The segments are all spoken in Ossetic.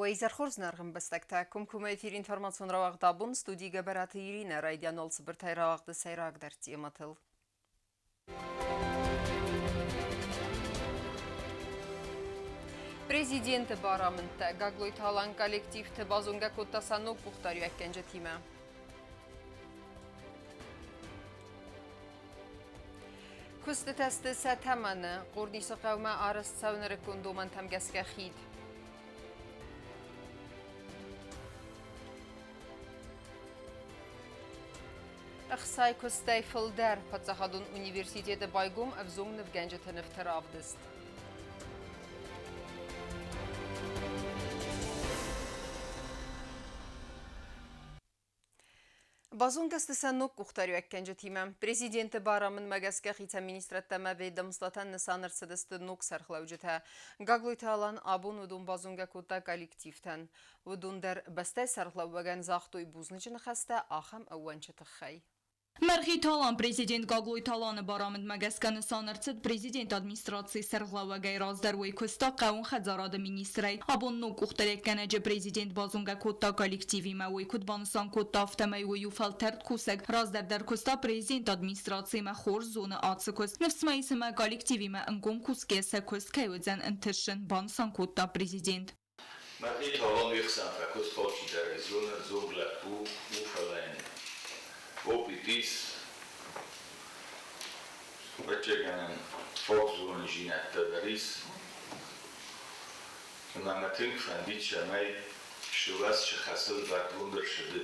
Уӕ изӕр хорз, зынаргъ ӕмбӕстӕгтӕ! Комкоммӕ эфир информацион рауагъд абон студийы Гӕбӕраты Иринӕ райдиан уал цыбыртӕй рауагъды сӕйрагдӕр темӕтыл. Президенты барамындтӕ Гаглойты Алан коллективты базонгӕ кодта сӕ ног къухдариуӕггӕнджытимӕ. Куыстытӕ сты сӕ тӕмӕны. Хъорнисы хъӕумӕ арӕзт цӕуы нырыккон домӕнтӕм гӕсгӕ хид. Ӕхцай куыстӕй фылдӕр паддзахадон университеты байгом ӕвзонг нывгӕнджыты нывты равдыст. Базонгӕ сты сӕ ног къухдариуӕггӕнджытимӕ. Президенты барамындмӕ гӕсгӕ хицӕн министрӕдтӕ ӕмӕ ведомствотӕн нысан ӕрцыдысты ног сӕргълӕуджытӕ. Гаглойты Алан абон уыдон базонгӕ кодта коллективтӕн. Уыдон дӕр бӕстӕйы сӕргълӕууӕгӕн загътой бузныджы ныхӕстӕ ахӕм ӕууӕнчы тыххӕй. Мӕргъиты Алан президент Гаглойты Аланы барамындмӕ гӕсгӕ нысан ӕрцыд президенты администрацийы сӕргълӕууӕгӕй раздӕр уый куыста хъӕууон хӕдзарады министрӕй. Абон ног къухдариуӕггӕнӕджы президент базонгӕ кодта коллективимӕ. Уый куыд банысан кодта, афтӕмӕй уый у фӕлтӕрд кусӕг. Раздӕр дӕр куыста президенты администрациимӕ, хорз зоны ацы куыст. Ныфс мӕ ис ӕмӕ коллективимӕ ӕнгом кусгӕйӕ сӕ куыст кӕй уыдзӕн ӕнтыстджын, банысан кодта президент. Мӕхи Талон уе хсӕн фӕкуыст алчидӕр ӕй зоны, ӕвзонг лӕппу у, фӕлӕ йын опыт ис, ӕвӕццӕгӕн, фаг зонындзинӕдтӕ дӕр ис. Ӕмӕ мӕ тынг фӕндид, цӕмӕй сывӕц хӕсыл бӕргондӕр сыды,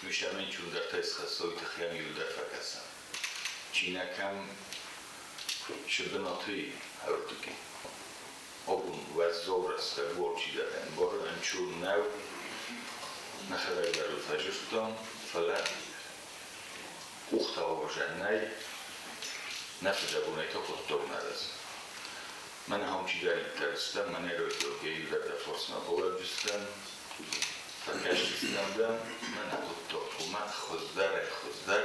уый сӕмӕй чундӕртӕй схӕцой тыхӕн иуылдӕр фӕкӕса. Чи нӕ кӕм сы бынаты ӕрдыги. Абон уӕззау рӕстӕг у алчидӕр ӕмбары, ӕнцон нӕу, нӕхӕдӕг дӕр ыл фӕзылдтам, фӕлӕ къухтӕ ауазӕн нӕй, нӕ фыдӕбонӕй та хъуыддаг нӕ рӕзы. Мӕнӕ ам чидӕриддӕр стӕм, мӕнӕ райдиагӕй дӕр дӕ фарсмӕ балӕуджыстӕм, фӕкӕсдзыстӕм дӕм, мӕнӕ хъуыддаг уымӕ хуыздӕрӕй-хуыздӕр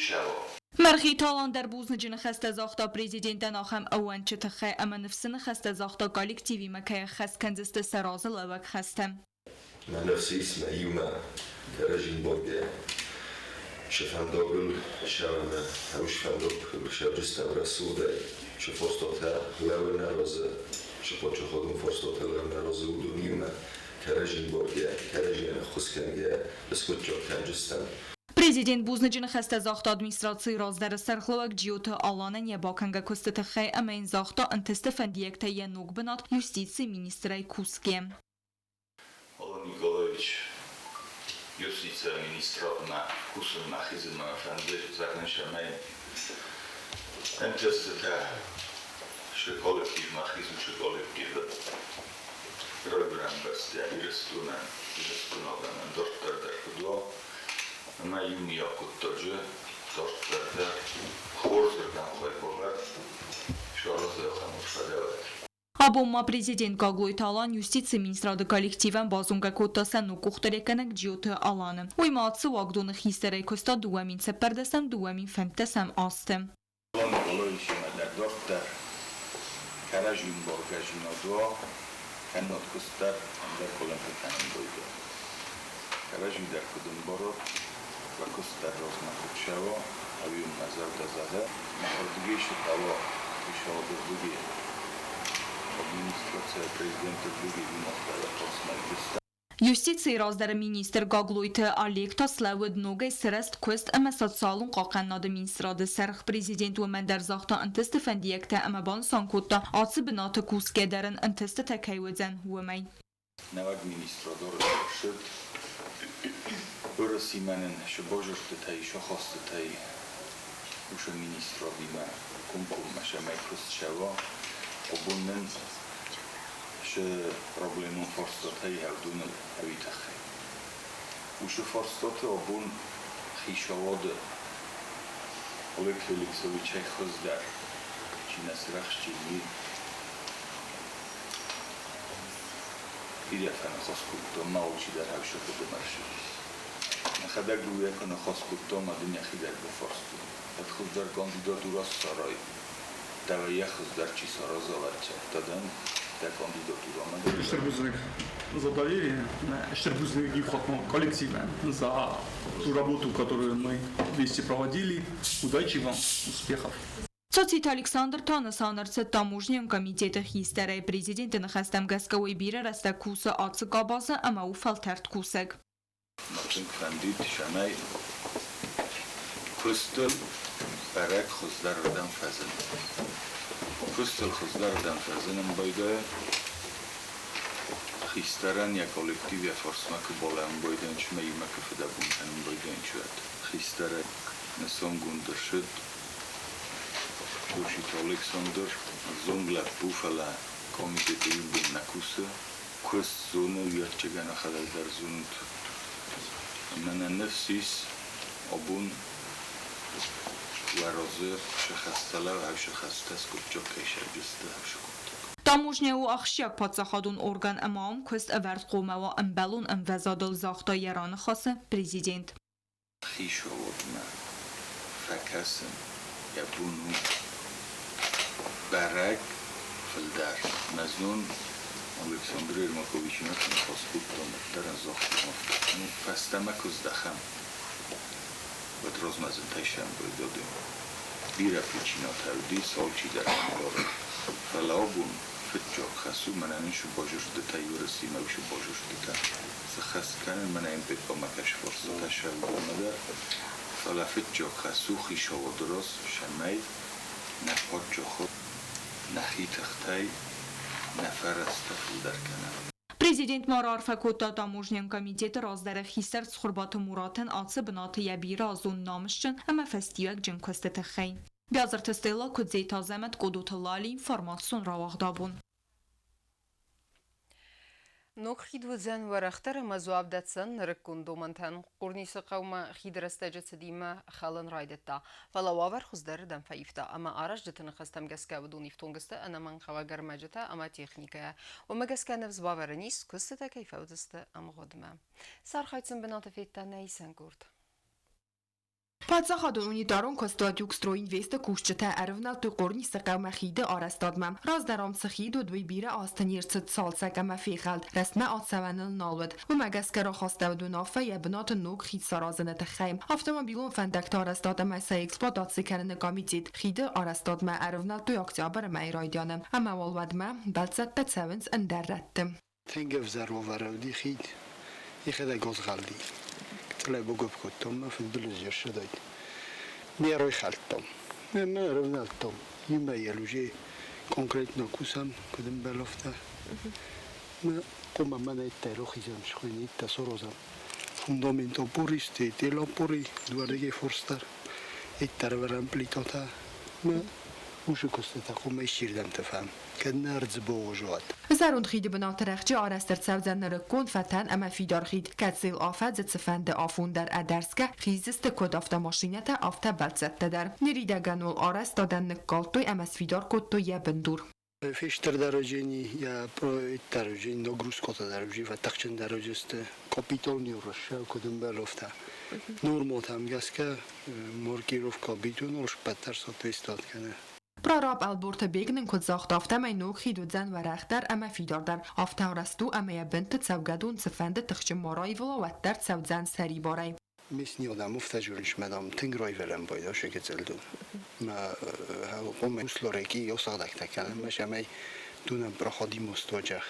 сӕуа. Мӕргъиты Алан дӕр бузныджы ныхӕстӕ загъта президентӕн ахӕм ӕууӕнчы тыххӕй ӕмӕ ныфсы ныхӕстӕ загъта коллективимӕ кӕй ӕххӕст кӕндзысты сӕ разылӕууӕг хӕстӕ. Мӕ ныфс ис мӕ иумӕ кӕрӕдзин боргӕ сӕ фӕндагыл сӕумӕ ӕвзфӕндаг сӕвджыстӕм рӕсугъдӕй, сӕ фарстатӕ лӕууы нӕ разы, сӕ паддзахадон фарстатӕ лӕууы нӕ разы, уыдон иумӕ кӕрӕдзин боргӕ, кӕрӕдзийӕн ӕххуыс кӕнгӕ скъуыддзаг кӕнджыстӕм. Президент бузныджы ныхӕстӕ загъта администрацийы раздӕры сӕргълӕууӕг Джиоты Аланӕн йӕ бакӕнгӕ куысты тыххӕй ӕмӕ йын загъта ӕнтысты фӕндиӕгтӕ йӕ ног бынат юстицийы министрӕй кусгӕ. Алан Николаевич, юстицийы министрадмӕ кусынмӕ хизынмӕ фӕнды, зӕгъын цӕмӕй ӕнтыстытӕ сы коллективмӕ хизын сы коллективы райгуырӕн бӕстӕ Ирыстонӕн, Ирыстоны адӕмӕн дарддӕр дӕр куыд уа, ӕмӕ иумиаг хъуыддаджы дарддӕр дӕр хорзырдӕм хайбавӕрд саразӕм фӕдӕвӕд. Абон ма президент Гаглойты Алан юстицийы министрады коллективӕн базонгӕ кодта сӕ ног къухдариуӕггӕнӕг Джиоты Аланы. Уый ма ацы уагдоны хистӕрӕй куыста 2014 2015 азты. Алан Николаевичимӕ дӕр дарддӕр кӕрӕдзийы ӕмбаргӕдзинад уа, кӕннод куыст дӕр ӕндӕр къуылымпы кӕнын байдайы. Кӕрӕдзи дӕр куыд ӕмбарат, уӕ куыст дӕр размӕ куыд цӕуа, ӕви уын мӕ зӕрдӕ зӕгъы, махырдыгӕй цы хъӕуа, уый сӕуӕдырдыгӕй администрацийӕ президентырдыгӕй уынаффӕ фарсмӕ иста. Юстицийы раздӕры министр Гаглойты Олег та слӕууыд ногӕй сырӕзт куыст ӕмӕ социалон хъахъхъӕнынады министрады сӕргъ. Президент уымӕн дӕр загъта ӕнтысты фӕндиӕгтӕ ӕмӕ банысан кодта, ацы бынаты кусгӕ дӕр ын ӕнтыстытӕ кӕй уыдзӕн, уымӕй. Нӕуӕг министрадор ӕрцыд Уӕрӕсимӕ нын цы базырдтытӕ ис, ахастытӕй уыцы министрадимӕ комкоммӕ цӕмӕй куыст цӕуа, абон нын цы проблемон фарстатӕ и уыдоныл ӕви тыххӕй. Уыцы фарстаты абон хицауады Олег Феликсовичӕй хуыздӕр чи нӕ сырӕхстджын, уый бирӕ фӕныхас кодтон, ма алчидӕр хӕссы хъуыдымӕ ссыдис. Мӕхӕдӕг дыууӕ куы ныхас кодтон, ӕмӕ дын йӕхи дӕр бафарстон. Кӕд хуыздӕр кандидатурӕ ссарай, дӕуӕй йӕ хуыздӕр чи сараза, ӕрцӕттӕ дӕн. Дӕ кандидатурӕмӕ дӕр. Стыр бузныг за доверие, стыр бузныг коллективӕн за ту работу, которую мы вместе проводили. Удачи вам, успехов! Цоциты Александр та нысан ӕрцыд таможнӕйон комитеты хистӕрӕй. Президенты ныхӕстӕм гӕсгӕ уый бирӕ рӕстӕг кусы ацы къабазы ӕмӕ у фӕлтӕрд кусӕг. Мӕ тынг фӕндид, цӕмӕй куыстыл бӕрӕг хуыздӕрырдӕм фӕзына. Куыстыл хуыздӕрырдӕм фӕзынын байдайа, хистӕрӕн йӕ коллектив йӕ фарсмӕ куы балӕууын байдайынч ӕмӕ иумӕ куы фыдӕбон кӕнын байдайынч, уӕд. Хистӕрӕй нысангонд ӕрцыд Коситы Александр, ӕвзонг лӕппу, фӕлӕ комитеты иу бон нӕ кусы. Куыст зоны, уӕрччыгӕн ӕхӕдӕг дӕр зонут. Ӕмӕ нӕ ныфс ис, абон уӕ разы сӕ хӕстӕ сӕ хӕстӕ скъуыддзаг кӕй сӕвджысты, скъуыддзаг. Таможня у ахсджиаг паддзахадон орган ӕмӕ ам куыст ӕвӕрд хъуамӕ уа ӕмбӕлон ӕмвӕзадыл, загъта йӕ раныхасы президент. Хицауадмӕ фӕкӕсын йӕ бон у бӕрӕг фылдӕр. Мӕ знон Александр Ермаковичимӕ куы ныхас кодтам, уӕддӕр ын загътон афтӕ: ну, фӕстӕмӕ куы здӕхӕм, уӕд размӕ зынтӕй сӕмбӕлдадӕм. Бирӕ причинӕтӕ уыди, алчидӕр ӕмбары. Фӕлӕ абон фыццаг хӕс у мӕнӕн ис базырдытӕ Уӕрӕсемӕ уыцы базырдытӕ сыххӕст кӕнын, мӕнӕ МПК-мӕ кӕсфарстытӕ сӕвдомӕ дӕр. Фӕлӕ фыццаг хӕс у хицауады раз, цӕмӕй нӕ паддзахад нӕхи тыхтӕй нӕ фӕрӕзтӕ фылдӕр кӕна. Президент ма раарфӕ кодта таможнӕйон комитеты раздӕры хистӕр Цхуырбаты Муратӕн ацы бынаты йӕ бирӕазон намысджын ӕмӕ фӕстиуӕгджын куысты тыххӕй. Биазырты Стелла, Куыдзеты Азӕмӕт, Къодоты Лали, информацион рауагъд абон. Ног хид уыдзӕн уӕрӕхдӕр ӕмӕ дзуапп дӕтдзӕн нырыккон домӕнтӕн. Хъорнисы хъӕумӕ хид рӕстӕджы цыдимӕ хӕлын райдыдта. Фӕлӕ уавӕр хуыздӕрырдӕм фӕивта ӕмӕ аразджыты ныхӕстӕм гӕсгӕ уыдон ифтонг сты ӕнӕмӕнгхъӕуӕг ӕрмӕджытӕ ӕмӕ техникӕйӕ. Уымӕ гӕсгӕ ныфс бавӕрӕн ис, куыстытӕ кӕй фӕуыдзысты ӕмгъуыдмӕ. Цы архайд сын бынаты федта нӕ исӕн къорд. Паддзахадон унитарон куыстуат Югстройинвест-ы кусджытӕ ӕрывнӕлдтой Хъорнисы хъӕумӕ хиды арӕзтадмӕ. Раздӕр ам цы хид уыд, уый бирӕ азты не рцыд цалцӕг ӕмӕ фехӕлд, рӕстмӕ ацӕуӕныл нал уыд. Уымӕ гӕсгӕ рахастӕуыд уынаффӕ йӕ бынаты ног хид саразыны тыххӕй. Автомобилон фӕндӕгты арӕзтад ӕмӕ сӕ эксплуатаци кӕныны комитет хиды арӕзтадмӕ ӕрывнӕлдтой октябры мӕйы райдианы. Ӕмӕ уал уӕдмӕ бӕлццӕттӕ цӕуынц ӕндӕр рӕтты. Тынг ӕвзӕр уавӕры уыди хид, йӕхӕдӕг озгъӕлди. Гыццылӕй багуыпп кодтон, мӕ фыдбылыз ӕрцыдаид. Ме райхӕлдтон. Ӕмӕ ӕрӕвнӕлдтон. Иумӕ йӕ уже конкретно кусӕм, куыд ӕмбӕлы, афтӕ. Мӕ хъуамӕ мӕнӕ рохизӕм, схуыйнидтӕ сорозӕм. Фундамент опористи, тел опори, дуарӕгӕй форстар, ӕрӕвӕрӕм плитатӕ. Мӕ усы куыстытӕ хъуамӕ исчердӕмты фӕн, кӕд нӕ ӕрдзы богъуыз уат. Зӕронд хиды бынаты рӕхджы арӕзт ӕрцӕудзӕн нырыккон фӕтӕн ӕмӕ фидар хид, кӕцыйыл афӕдзы цыфӕнды афон дӕр ӕдӕрсгӕ хиздзысты куыд автомашинӕтӕ, афтӕ бӕлццӕттӕ дӕр. Ныридӕгӕн уыл арӕзтадӕн ныккалдтой ӕмӕ сфидар кодтой йӕ бындур. Фестыр дӕрӕджени, я проект дӕрӕджени, нагрузкӕтӕ дӕрӕджи, фӕтӕхджын дӕрӕджесты капитални уырыссаг куыд ӕмбӕлы, афтӕ. Норматӕм гӕсгӕ маркировка бетоныл сппӕт дӕр соответствовать кӕны. Прораб Ӕлборты Бег нын куыд загъта, афтӕмӕй ног хид уыдзӕн уӕрӕхдӕр ӕмӕ фидардӕр. Афтӕ арӕзт у, ӕмӕ йӕ бынты цӕугӕдон цыфӕнды тыхджын ма раивыла, уӕддӕр цӕудзӕн сӕрибарӕй. Местный адам уфтажурнш мадам тынг райвӕлӕн байда шегецелду. Ма хъуамӕ услореки ёсагдакта кӕнӕм, ма шамай дунам проходимость оджах.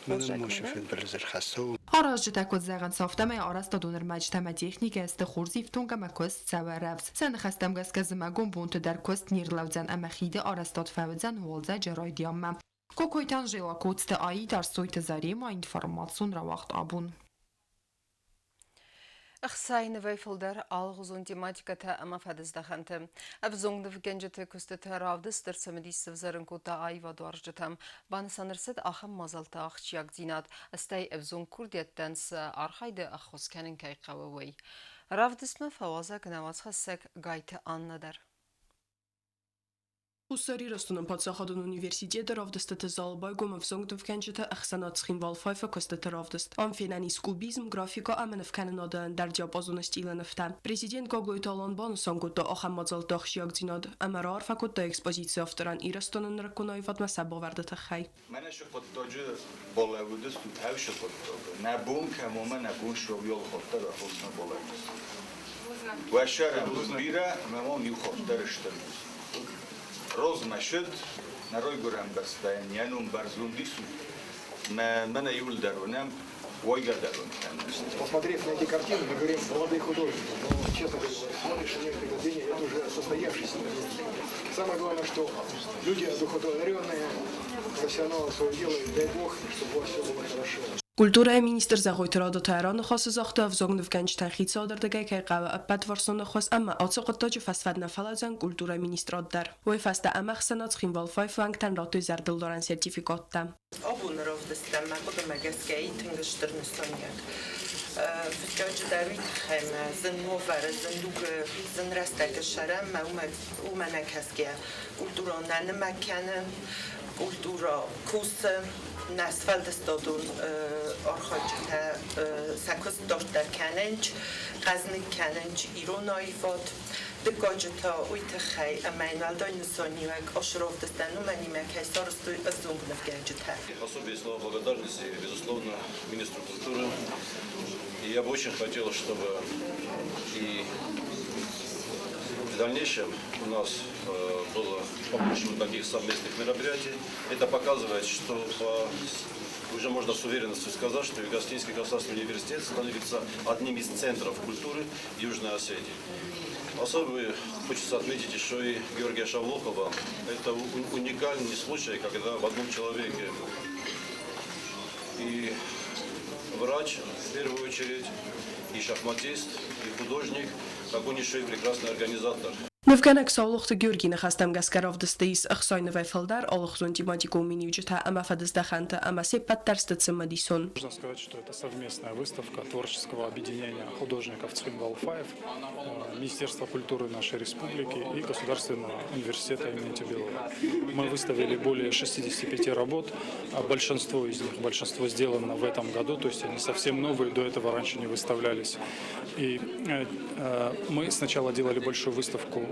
Мӕнӕн мошы фыдбылыз ӕрхӕссӕу. Аразджытӕ куыд зӕгъынц, афтӕмӕй арӕзтадон ӕрмӕджытӕ ӕмӕ техникӕ сты хорз ифтонг ӕмӕ куыст цӕуы рӕвдз. Сӕ ныхӕстӕм гӕсгӕ зымӕгон бонты дӕр куыст не рлӕудзӕн ӕмӕ хиды арӕзтад фӕуыдзӕн уалдзӕджы райдианмӕ. Кокойты Анжела, Коцты Аида, Арсойты Зарема, информацион рауагъд абон. Ӕхсай нывӕй фылдӕр алыгъуызон тематикӕтӕ ӕмӕ фӕдыздӕхӕнты. Ӕвзонг нывгӕнджыты куыстытӕ равдыст дӕр цымыдис сӕвзӕрын кодта аивадуарзджытӕм. Банысан ӕрцыд ахӕм мадзӕлтты ахсджиагдзинад, стӕй ӕвзонг курдиӕттӕн сӕ архайды ӕххуыс кӕнын кӕй хъӕуы, уый. Равдыстмӕ фӕуазӕг нӕ уацхӕссӕг Гайты Анна дӕр. Хуссар Ирыстоны паддзахадон университеты равдыстыты залы байгом ӕвзонг нывгӕнджыты ӕхсӕнад Цхинвал Five-ы куыстыты равдыст. Ам фенӕн ис кубизм, графикӕ ӕмӕ нывкӕнынады ӕндӕр диапазоны стилы нывтӕ. Президент Гаглойты Алан банысан кодта ахӕм мадзӕлтты ахсджиагдзинад ӕмӕ раарфӕ кодта экспозицийы авторӕн Ирыстоны нырыккон аивадмӕ сӕ бавӕрды тыххӕй. Мӕнӕ цы хъуыддаджы балӕууыдыстут, ӕвсы хъуыддаг. Нӕ бон кӕм уымӕ нӕ бон суӕвйол хатт дӕр ӕххуысмӕ балӕууыдыстут. Уӕ сӕрӕн бирӕ ӕмӕ уӕм иу хатт дӕр стыр Розмӕ сыд, нӕ райгуырӕн бӕстӕйӕн йӕ ном бӕрзонд исут, мӕ мӕнӕ иуылдӕр уынӕм, уайгӕ дӕр уын кӕндзысты. Посмотрев на эти картины, мы говорим молодые художники, но, честно говоря, смотришь на некоторые произведения, это уже состоявшиеся художники. Самое главное, что люди одухотворенные, профессионалы своего дела, и дай бог, чтобы у вас все было хорошо. Культурӕйы министр Зӕгъойты Рада та раныхасы загъта, ӕвзонг нывгӕнджытӕн хицауадӕрдыгӕй кӕй хъӕуы ӕппӕтварсон ӕххуыс ӕмӕ ацы хъуыддаджы фӕсфӕд нӕ фӕлӕудзӕн культурӕйы министрад дӕр. Уый фӕстӕ ӕмӕхсӕнад Цхинвал-Five уӕнгтӕн радтой зӕрдылдарӕн сертификаттӕ. Абоны равдыстӕн мӕ хъуыдымӕ гӕсгӕ и тынг стыр нысаниуӕг. Фыццаджыдӕр уый тыххӕй мӕ зын уавӕры, зын дугы, зын рӕстӕджы ссарӕм мӕ уымӕ нӕ кӕсгӕйӕ культурон нӕ нымӕг кӕны, культура кусы, нӕ сфӕлдыстадон архайджытӕ сӕ куыст дарддӕр кӕнынц, хъӕзныг кӕнынц ирон аивад. Дыккаджы та уый тыххӕй, ӕмӕ йын уӕлдай нысаниуӕг ацы равдыстӕн уымӕнимӕ кӕй сарӕзтой ӕвзонг нывгӕнджытӕ. Особые слова благодарности, безусловно, министру культуры. И я бы очень хотел, чтобы и в дальнейшем у нас было побольше вот таких совместных мероприятий. Это показывает, что уже можно с уверенностью сказать, что Юго-Осетинский государственный университет становится одним из центров культуры Южной Осетии. Особо хочется отметить еще и Георгия Шавлохова. Это уникальный случай, когда в одном человеке и врач, в первую очередь, и шахматист, и художник, так он еще и прекрасный организатор. Нывгӕнӕг Саулохты Георгийы ныхӕстӕм гӕсгӕ равдысты ис 60 нывӕй фылдӕр алыхуызон тематикон миниуджытӕ ӕмӕ фӕдыздӕхӕнтӕ ӕмӕ се ппӕт дӕр сты цымыдисон. Можно сказать, что это совместная выставка творческого объединения художников Цхинвал Five, Министерства культуры нашей республики и Государственного университета имени Тибилова. Мы выставили более 65 работ, а большинство из них, большинство сделано в этом году, то есть они совсем новые, до этого раньше не выставлялись. И мы сначала делали большую выставку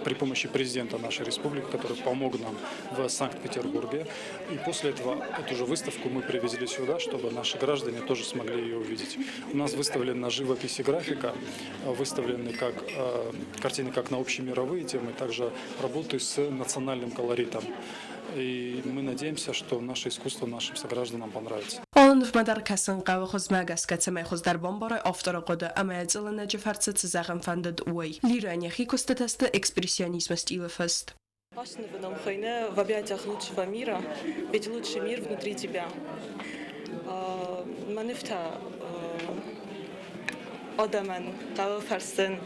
при помощи президента нашей республики, который помог нам в Санкт-Петербурге. И после этого эту же выставку мы привезли сюда, чтобы наши граждане тоже смогли ее увидеть. У нас выставлена живопись и графика, выставлены как картины как на общемировые темы, также работы с национальным колоритом. И мы надеемся, что наше искусство нашим согражданам понравится. Алы нывмӕ дӕр кӕсын хъӕуы хуызмӕ гӕсгӕ, цӕмӕй хуыздӕр бамбарай авторы хъуыды ӕмӕ йӕ цъылынӕджы фӕрцы цы зӕгъын фӕндыд, уый. Лирӕйӕн йӕхи куыстытӕ сты экспрессионизмы стилы фыст. Ацы нывы ном хуыйны «В объятиях лучшего мира», ведь лучший мир внутри тебя. Мӕ нывтӕ адӕмӕн хъӕуы фӕрсын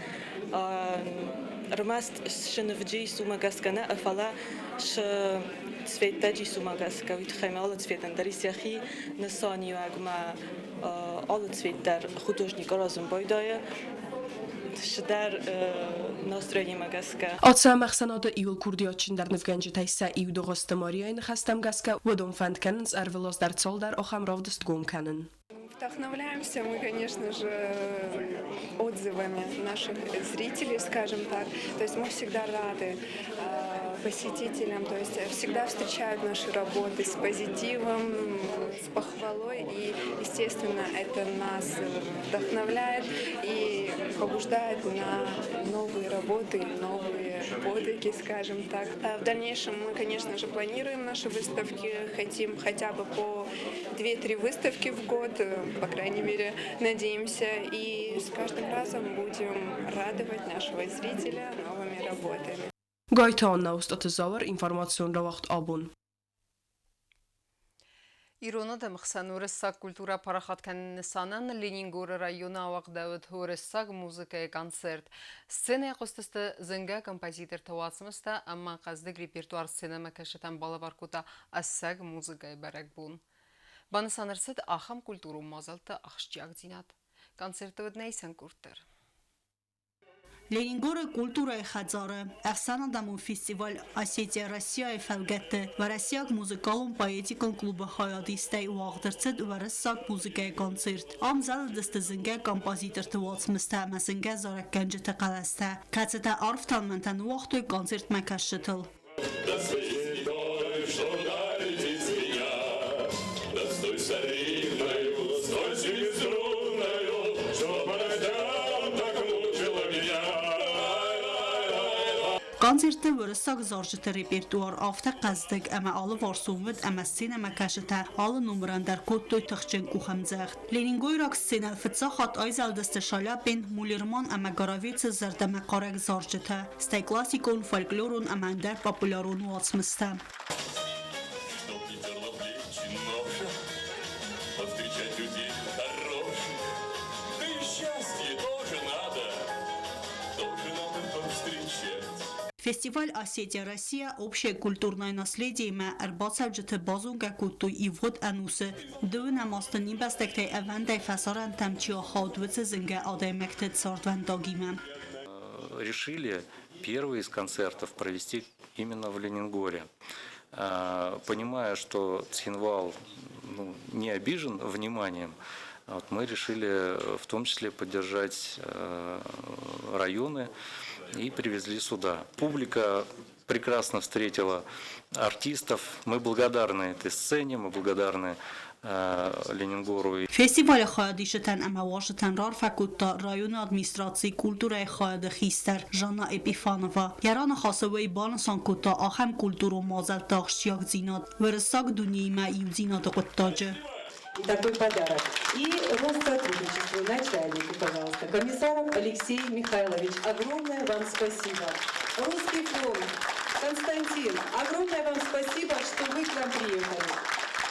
ӕрмӕст цы нывджы ис, уымӕ гӕсгӕ нӕ, фӕлӕ цы цветтӕджы ис, уымӕ гӕсгӕ. Уый тыххӕй ма алы цветӕн дӕр ис йӕхи нысаниуӕгмӕ, алы цвет дӕр художник аразын байдайы цыдӕр настроениемӕ гӕсгӕ. Ацы ӕмӕхсӕнады иуыл курдиатджындӕр нывгӕнджытӕй сӕ иу Дыгъуызты Марияйы ныхӕстӕм гӕсгӕ, уыдон фӕнд кӕнынц ӕрвылаз дӕр цалдӕр ахӕм равдыст гом кӕнын. Вдохновляемся мы, конечно же, отзывами наших зрителей, скажем так. То есть мы всегда рады посетителям, то есть всегда встречают наши работы с позитивом, с похвалой. И, естественно, это нас вдохновляет и побуждает на новые работы, новые подвиги, скажем так. В дальнейшем мы, конечно же, планируем наши выставки, хотим хотя бы по 2-3 выставки в год, по крайней мере, надеемся. И с каждым разом будем радовать нашего зрителя новыми работами. Гайты Анна, Остъаты Зауыр, информацион рауагъд Абон. Ирон адӕмы хсӕн уырыссаг культурӕ парахат кӕныны нысанӕн Ленингоры районы ауагъдӕуыд уырыссаг музыкӕйы концерт. Сценӕйы хъуыстысты зынгӕ композиторты уацмыстӕ ӕмӕ хъӕздыг репертуар сценӕмӕкӕсджытӕн балӕвар кодта ӕцӕг музыкӕйы бӕрӕгбон. Банысан ӕрцыд ахӕм культурон мадзӕлтты ахсджиагдзинад. Концерты уыд нӕ исӕн къорд дӕр. Ленингоры культурӕйы хӕдзары ӕхсӕнадӕмон фестиваль Осетия-Россия-йы фӕлгӕтты уӕрӕсейаг музыкалон-поэтикон клубы хайадистӕй уагъд ӕрцыд уырыссаг музыкӕйы концерт. Ам зӕлыдысты зынгӕ композиторты уацмыстӕ ӕмӕ зынгӕ зарӕггӕнджыты хъӕлӕстӕ, кӕцытӕ арф тӕлмӕнтӕ ныууагътой концертмӕ кӕсджытыл. До что ударитесь меня, да с той царевною, с той семиструнною, что по ночам так мучила меня. Концерты уырыссаг зарджыты репертуар афтӕ хъӕздыг ӕмӕ алыварсон уыд ӕмӕ сценӕмӕкӕсджытӕ алы номырӕн дӕр кодтой тыхджын къухӕмдзӕгъд. Ленингойраг сценӕ фыццаг хатт айзӕлдысты Шаляпин, Мулерман ӕмӕ Горовицы зӕрдӕмӕхъарӕг зарджытӕ, стӕй классикон, фольклорон ӕмӕ ӕндӕр популярон уацмыстӕ. Чтоб не терла плечи ноша, повстречать людей хороших. Да и счастье тоже надо повстречать. Фестиваль Осетия-Россия общее культурное наследие-мӕ ӕрбацӕуджыты базонгӕ кодтой ивгъуыд ӕнусы дыууынӕм азты не мбӕстӕгтӕй ӕвӕндӕй фӕсарӕнтӕм чи ахауд, уыцы зынгӕ адӕймӕгты цардвӕндагимӕ. Решили первый из концертов провести именно в Ленингоре. Понимая, что Цхинвал, ну, не обижен вниманием, вот мы решили в том числе поддержать районы и привезли сюда. Публика прекрасно встретила артистов. Мы благодарны этой сцене, мы благодарны Ленингору. Фестивалы хайадисджытӕн ӕмӕ уазджытӕн раарфӕ кодта районы администрацийы культурӕйы хайады хистӕр Жанна Епифанова. Йӕ раныхасы уый банысан кодта ахӕм культурон мадзӕлтты ахсджиагдзинад уырыссаг дунеимӕ иудзинады хъуыддаджы. Такой подарок. И Россотрудничеству, начальнику, пожалуйста, Комиссаров Алексей Михайлович, огромное вам спасибо. Русский фонд, Константин, огромное вам спасибо, что вы к нам приехали.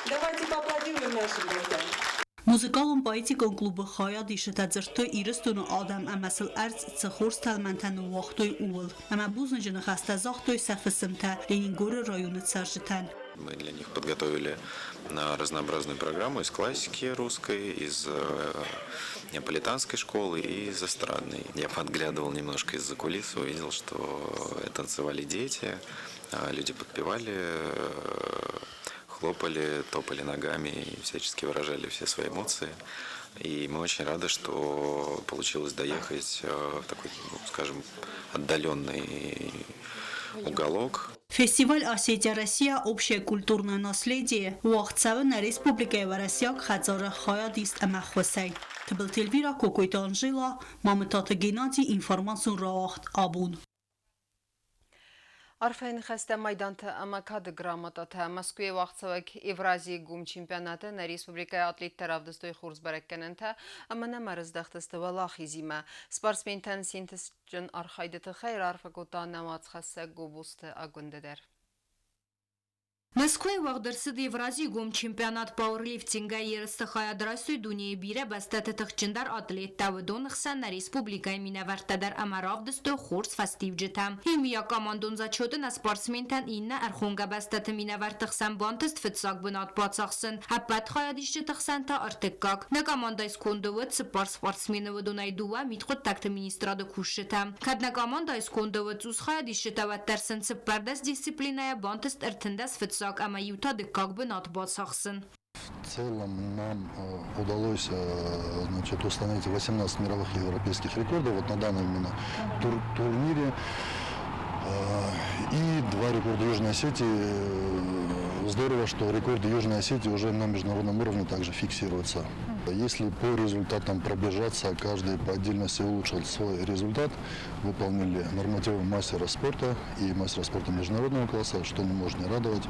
Давайте поаплодируем нашим гостям. Музыкалон-поэтикон клубы хайадисджытӕ дзырдтой Ирыстоны адӕм ӕмӕ сыл ӕрдз цы хорз тӕлмӕнтӕ ныууагътой, ууыл. Ӕмӕ бузныджы ныхӕстӕ загътой сӕ фысымтӕ, Ленингоры районы цӕрджытӕн. Мы для них подготовили разнообразную программу из классики русской, из неаполитанской школы и из эстрадной. Я подглядывал немножко из-за кулис, увидел, что танцевали дети, люди подпевали, хлопали, топали ногами и всячески выражали все свои эмоции. И мы очень рады, что получилось доехать в такой, ну, скажем, отдаленный уголок. Фестиваль Осетия-Россия общее культурное наследие уагъд цӕуы нӕ республикӕйы уӕрӕсейаг хӕдзары хайадист ӕмӕ ӕххуысӕй. Тыбылты Эльвира, Кокойты Анжела, Мамытаты Геннадий, информацион рауагъд Абон. Арфӕйы ныхӕстӕ, майдантӕ ӕмӕ кады грамотатӕ. Мӕскуыйы уагъдцӕуӕг Евразийы гом чемпионаты нӕ республикӕйы атлеттӕ равдыстой хорз бӕрӕггӕнӕнтӕ ӕмӕ нӕм ӕрыздӕхтысты уӕлахизимӕ. Спортсментӕн се нтыстджын архайды тыххӕй раарфӕ кодта нӕ уацхӕссӕг Гобозты Агуындӕ дӕр. Мӕскуыйы уагъд ӕрцыд Евразийы гом чемпионат пауэрлифтингӕй ерысты хайад райстой дунейы бирӕ бӕстӕты тыхджындӕр атлеттӕ, уыдоны хсӕн нӕ республикӕйы минӕвӕрттӕ дӕр ӕмӕ равдыстой хорз фӕстиуджытӕ. Иумиаг командон зачеты нӕ спортсментӕн иннӕ ӕрхонгӕ бӕстӕты минӕвӕртты хсӕн бантыст фыццаг бынат бацахсын, ӕппӕт хайадисджыты хсӕн та ӕртыккаг. Нӕ командӕйы сконды уыд цыппар спортсмены, уыдонӕй дыууӕ мидхъуыддӕгты министрады кусджытӕ. Кӕд нӕ командӕйы сконды уыд цъус хайадисджытӕ, уӕддӕр сын 14 дисциплинӕйӕ бантыст 13 фыццаг ӕмӕ иу та дыккаг бынат бацахсын. В целом нам удалось, значит, установить 18 мировых и европейских рекордов вот на данном именно турнире. И два рекорда Южной Осетии. Здорово, что рекорды Южной Осетии уже на международном уровне также фиксируются. Если по результатам пробежаться, каждый по отдельности улучшил свой результат, выполнили нормативы мастера спорта и мастера спорта международного класса, что не может не радовать.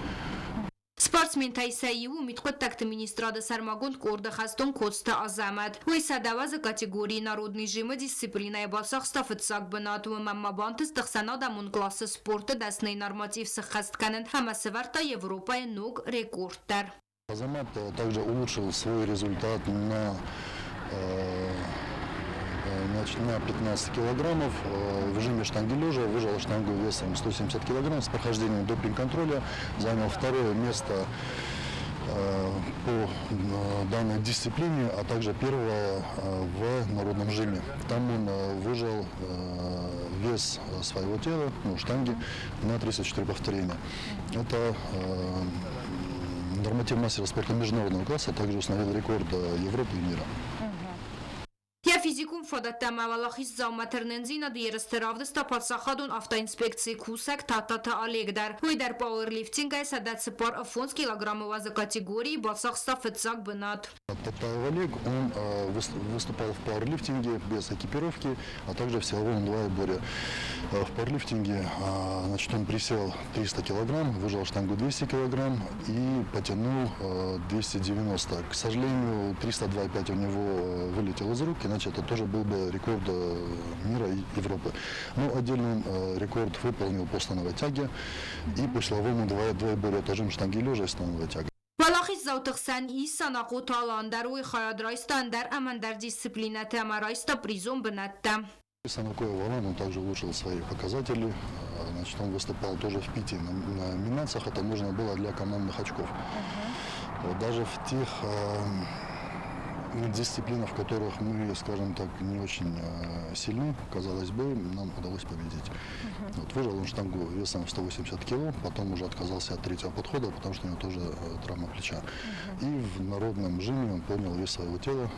Спортсментӕй сӕ иу мидхъуыддӕгты министрады сӕрмагонд къорды хӕстон Коцты Азӕмӕт. Уый 100 категорийы народный жимы дисциплинӕйы бацахста фыццаг бынат. Уымӕн ма бантыст ӕхсӕнадӕмон классы спорты дӕсныйы норматив сыххӕст кӕнын ӕмӕ сӕвӕрдта Европӕйы ног рекорд дӕр. Азамат также улучшил свой результат значит, на 15 килограммов. В жиме штанги лежа выжал штангу весом 170 килограмм с прохождением допинг-контроля. Занял второе место по данной дисциплине, а также первое в народном жиме. Там он выжал вес своего тела, ну, штанги, на 34 повторения. Это норматив мастера спорта международного класса, также установил рекорд Европы и мира. Йӕ физикон фадӕттӕ ӕмӕ уӕлахиздзаумӕ тырнындзинады ерысты равдыста паддзахадон автоинспекцийы кусӕг Тадтаты Олег дӕр. Уый дӕр пауэрлифтингӕй 145 килограммы уӕзы категорийы бацахста фыццаг бынат. Таттаев Олег, он выступал в пауэрлифтинге без экипировки, а также в силовом двоеборье. В пауэрлифтинге, значит, он присел 300 килограмм, выжал штангу 200 килограмм и потянул 290. К сожалению, 302,5 у него вылетел из рук, иначе это тоже был бы рекорд мира и Европы. Но отдельный он рекорд выполнил по становой тяге и по силовому двоеборью, отжим штанги лежа и становая тяга. Уӕлахиздзауты хсӕн ис Санахъоты Алан дӕр, уый хайад райста ӕндӕр ӕмӕ ӕндӕр дисциплинӕты ӕмӕ райста призон бынӕттӕ. Санакоев Алан, он также улучшил свои показатели. Значит, он выступал тоже в пяти номинациях. Это нужно было для командных очков. Вот даже в тех дисциплинах, в которых мы, скажем так, не очень сильны, казалось бы, нам удалось победить. Вот, выжал он штангу весом 180 кило, потом уже отказался от третьего подхода, потому что у него тоже травма плеча. И в народном жиме он поднял вес своего тела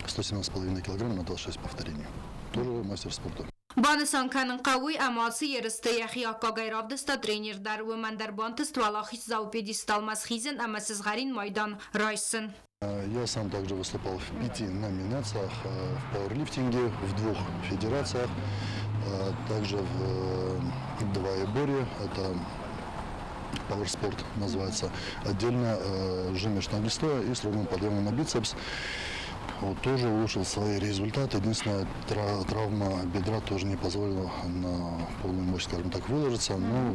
117,5 килограмм на 26 повторений. Тоже мастер спорта. Банысан кӕнын хъӕуы, ӕмӕ ацы ерысты йӕхи аккагӕй равдыста тренер дӕр. Уымӕн дӕр бантыст уӕлахиздзауы пьедесталмӕ схизын ӕмӕ сызгъӕрин майдан райсын. Я сам также выступал в пяти номинациях в пауэрлифтинге, в двух федерациях, также в двоеборье, это пауэрспорт называется, отдельно жиме штанги стоя и с ровным подъемом на бицепс. Вот, тоже улучшил свои результаты. Единственное, травма бедра тоже не позволила на полную мощь, скажем так, выложиться. Но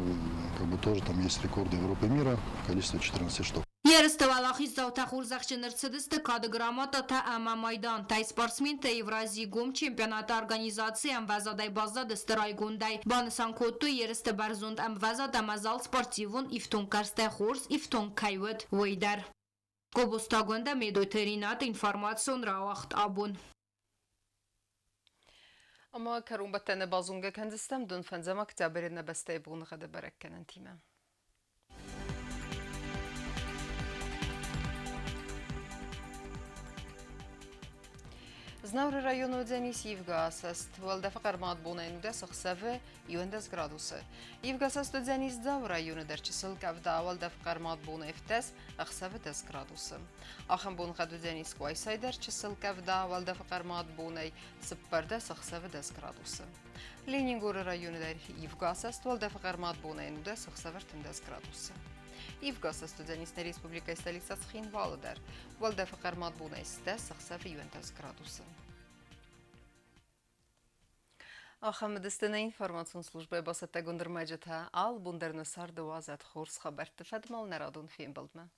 как бы тоже там есть рекорды Европы и мира в количестве 14 штук. Ерысты уӕлахиздзаутӕ хорзӕхджын ӕрцыдысты кады грамотатӕ ӕмӕ майдантӕй. Спортсментӕ Евразийы гом чемпионаты организацийы ӕмвӕзадӕй баззадысты райгондӕй. Банысан кодтой, ерысты бӕрзонд ӕмвӕзад ӕмӕ зал спортивон ифтонггӕрзтӕй хорз ифтонг кӕй уыд, уый дӕр. Гобозты Агуындӕ, Медойты Ринат, информацион рауагъд абон. Ӕмӕ кӕронбӕттӕны базонгӕ кӕндзыстӕм дын фӕндзӕм октябры нӕ бӕстӕйы боныгъӕды бӕрӕггӕнӕнтимӕ. Знауыры районы уыдзӕнис ивгӕ асӕст. Уӕлдӕфы хъӕрмад бонӕй 19 ӕхсӕвы 11 градусы. Ивгӕ асӕст уыдзӕнис Дзауы районы дӕр чысыл къӕвда, уӕлдӕфы хъӕрмад бонӕй 17 ӕхсӕвы 10 градусы. Ахӕм боныгъӕд уыдзӕнис Къуайсайы дӕр чысыл къӕвда, уӕлдӕфы хъӕрмад бонӕй 14 ӕхсӕвы 10 градусы. Ленингоры районы дӕр ивгӕ асӕст, уӕлдӕфы хъӕрмад бонӕй 19 ӕхсӕвы 13 градусы. Ивгӕ асӕст уыдзӕнис нӕ республикӕйы столицӕ Цхинвалы дӕр. Уӕлдӕфы хъӕрмад бонӕй 10 ӕхсӕвы 11 градусы. Ахӕм уыдысты нӕ информацион службӕйы бацӕттӕгонд ӕрмӕджытӕ. Алы бон дӕр нӕ царды уадзӕд хорз хабӕртты фӕдмал нӕ радон фембӕлдмӕ.